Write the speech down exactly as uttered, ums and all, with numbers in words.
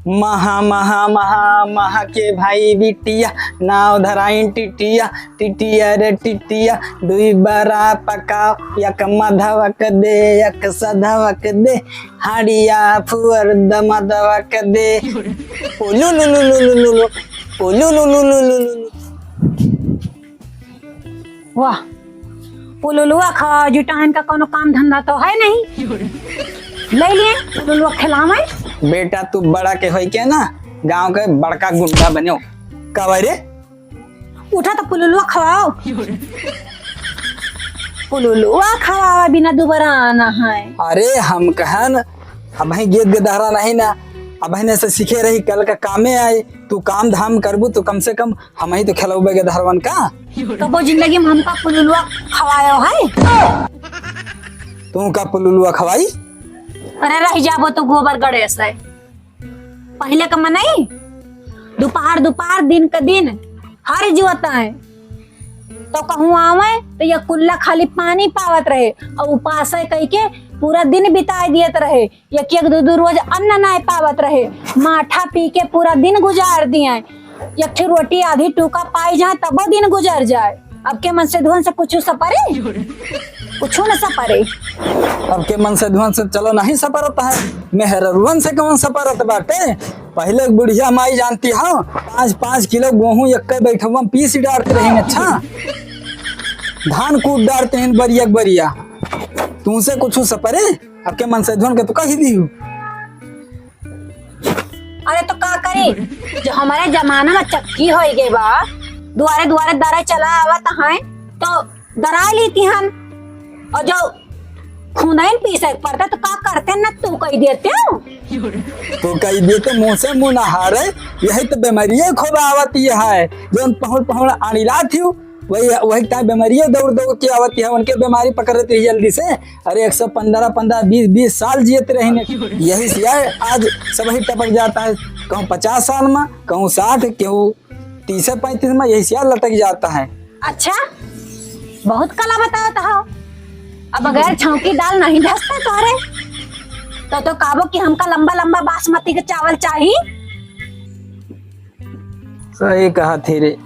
महा महा महा महा के भाई बिटिया, नाव धराइन टिटिया। टिटिया रे टिटिया, दुई बरा पकाओ, यक मधवक दे, यक सधवक दे, हाड़िया फुअर द मधवक दे। ओ लु लु लु लु लु लु लु, ओ लु लु लु लु लु लु लु। वाह, पुलुलुआ खा जुटाहन का कोनो काम धंधा तो है नहीं। ले लिए पुलुलुआ खिलावे। बेटा, तू बड़ा के होई के ना, गांव के बड़का गुंडा बन्यो। का भाई रे? उठा तो पुलुलुआ खवाओ। पुलुलुआ खवावा बिना दोबारा आना है। अरे, हम कहन, अबहीं गीत गदहरा नहीं ना, अबहीं से सीखे रही, कल का कामे आए। तू काम धाम करबू तो कम से कम हमही तो खेलौबे गदहरवन का। कबो जिंदगी में हमका पुलुलुआ खवायो है? तू का पुलुलुआ खवाई? अरे रह जाबो तो गोबर गणेश है। पहिले का मनई दोपहर दोपहर, दिन का दिन हर जुअत है, तो कहूँ आवे तो ये कुल्ला खाली पानी पावत रहे और उपास है कह के पूरा दिन बिताए दियत रहे। एक एक दो दो रोज अन्न नाय पावत रहे, माठा पी के पूरा दिन गुजार दिए। एक ठे रोटी आधी टूका पाई जाए तबो दिन गुजर जाए। अब के मनसेधुअन से कुछ सपरे? कुछ न सपरे। अब के मनसेधुअन से चलो नहीं सपरत है, मेहररुअन से कौन सपरत बाटे? पहिले बुढ़िया माई जानती हो, पाँच पाँच किलो गोहूँ एक बैठवा में पीस डारत रही। अच्छा, धान कूट डारत हैं बरिया के बरिया, तुमसे कुछ सपरे? अब के मनसेधुअन के तो कही दी हूँ। अरे तो का करी, जो हमारे जमाना में चक्की होई गई बा, दुआरे दुआरे दरा चला आवत हैं, तो दरा लेती हन, और जो खुदाइन पीसे के पड़ता तो का करते ना, तू कही देते हो। तू कही देते, मुँह से मुँह ना हारे, यही तो बीमारियाँ खूब आवती है, जो पहुड़ पहुड़ आड़िला थी, वही, वही टाइम बीमारियाँ दौड़ दौड़ के आवती है, उनके बीमारी पकड़ती है जल्दी से। अरे, एक सौ पन्द्रह, पन्द्रह, बीस, बीस साल जियत रही ने। यही से यार आज सब ही टपक जाता है, कहूँ पचास साल में, कहूँ साठ, कहूँ तीस पैंतीस में, यही से यार लटक जाता है। अच्छा, बहुत कला बतावत हो। अब बगैर छौंकी दाल नहीं धसता तोहरे। तो, तो कहबो कि हमका लंबा लंबा बासमती के चावल चाही। सही कहा थी रे।